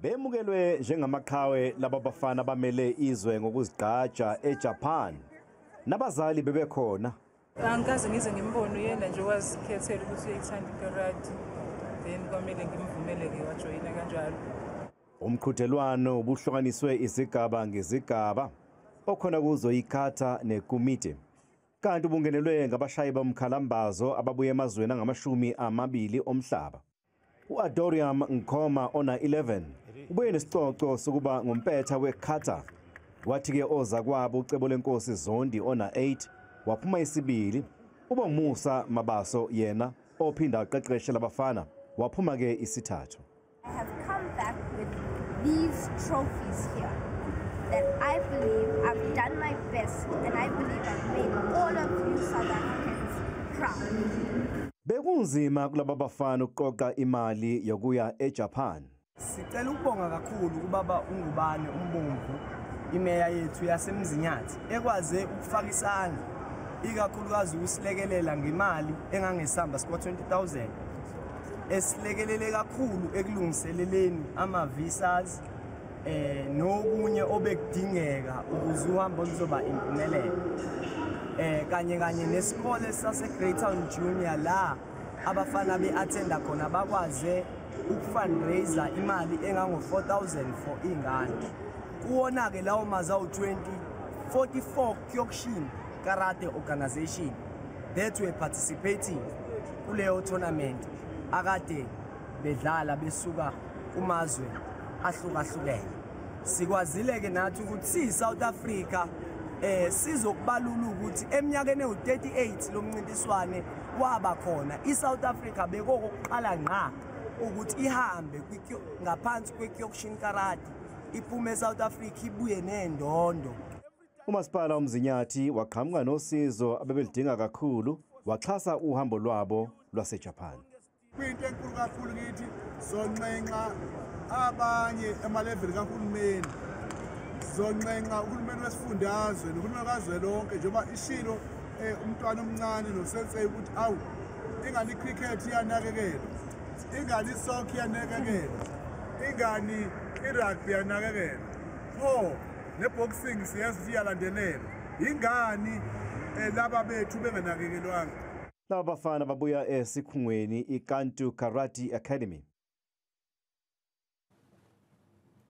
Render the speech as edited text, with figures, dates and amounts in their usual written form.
Bemukelwe njengamaqhawe laba bafana bamele izwe ngokuzigqaja eJapan. Nabazali bebekhona. Angikaze ngize ngimbone uyena nje wazikhethela ukuthi uyayithanda ikarate, then kwamele ngimvumele-ke wajoyina kanjalo. Umqhudelwano ubuhlukaniswe izigaba ngezigaba okhona kuzo ikata nekumite. Kanti ubungenelwe ngabashayi bomkhalambazo ababuye emazweni angama-20 omhlaba. U-Adoriam Nkoma ona 11 ubuye nesicoco sokuba ngumpetha wekata. Wathi-ke oza kwabo ucebo lenkosi Zondi ona 8 waphuma isibili. Uba Mabaso yena ophinda aqeqeshe labafana waphuma-ke isithathu. I have come back with these trophies here that I believe I've done my best and I believe I've made all of you South Africans proud. Bekunzima kulaba bafana ukuqoqa imali yokuya eJapan. Sicela ukubonga kakhulu kubaba uNgubane uMbomvu, imeya yethu yaseMzinyathi, ekwaze ukufaka isandla ikakhulukazi ukusilekelela ngemali engangesamba sikwa 20,000 esilekelele kakhulu ekulungiseleleni ama-visas nokunye obekudingeka ukuze uhambo luzoba impumelelo. Kanye kanye nesikole sase Greytown Junior la abafana be-attenda khona bakwaze ukufundraiser imali engango 4,000 for ingane. Kuwona ke lawo mazwe awu-20 44 Kyokushin Karate Organization that were participating kuleyo tournament akade bedlala besuka kumazwe ahlukahlukene. Sikwazile ke nathi ukuthi siyi South Africa sizokubalula ukuthi eminyakeni ewu-38 lomncintiswane waba khona iSouth Africa bekokuqala ngqa ukuthi ihambe ngaphansi kweKyokushin Karate iphume eSouth Africa ibuye nendondo. Umasipala uMzinyathi waqhamuka nosizo abebelidinga kakhulu waxhasa uhambo lwabo lwaseJapan. Kuyinto enkulu kakhulu kithi zonxenxa abanye emaleveli kahulumeni, zonxenxa uhulumeni wesifundazwe nohulumeni kazwelonke njengoba ishilo umntwana omncane nosensei ukuthi awu ingani icricket iyanakekelwa, ingani isoccer iyanakekelwa, ingani irugby iyanakekelwa, pho neboxing siyazi ukuthi iyalandelelwa, ingani laba bethu benganakekelwanga. Laba bafana babuya esikhungweni iKantu Karate Academy.